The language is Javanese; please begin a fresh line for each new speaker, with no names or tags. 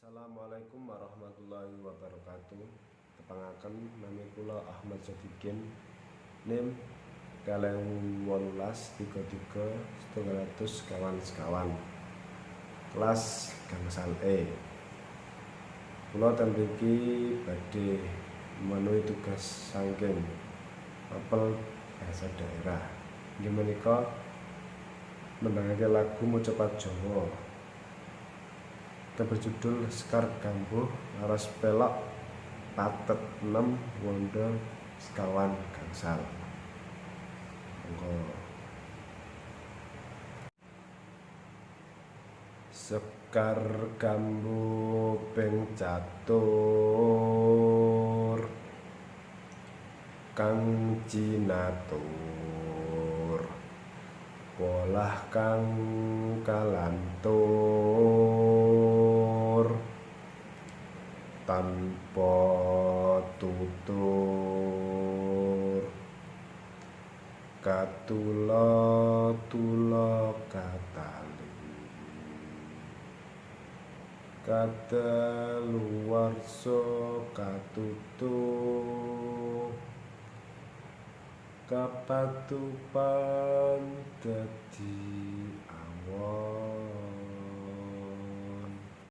Assalamualaikum warahmatullahi wabarakatuh. Tepangaken nami kula Ahmad Sodikin, NIM 2018 33 900 sekawan, kelas gangsal E. Kula ten mriki badhe memenuhi tugas saking mapel bahasa daerah. Inggih menika nembangake lagu macapat Jawa kang berjudul Sekar Gambuh laras pelog patet 6 wanda sekawan gangsal. Monggo. Sekar gambuh ping catur kang cinatur, polah kang kalantur, tanpa tutur, katula tula katali, kadaluwarsa katutu, kapatupan dadi awon.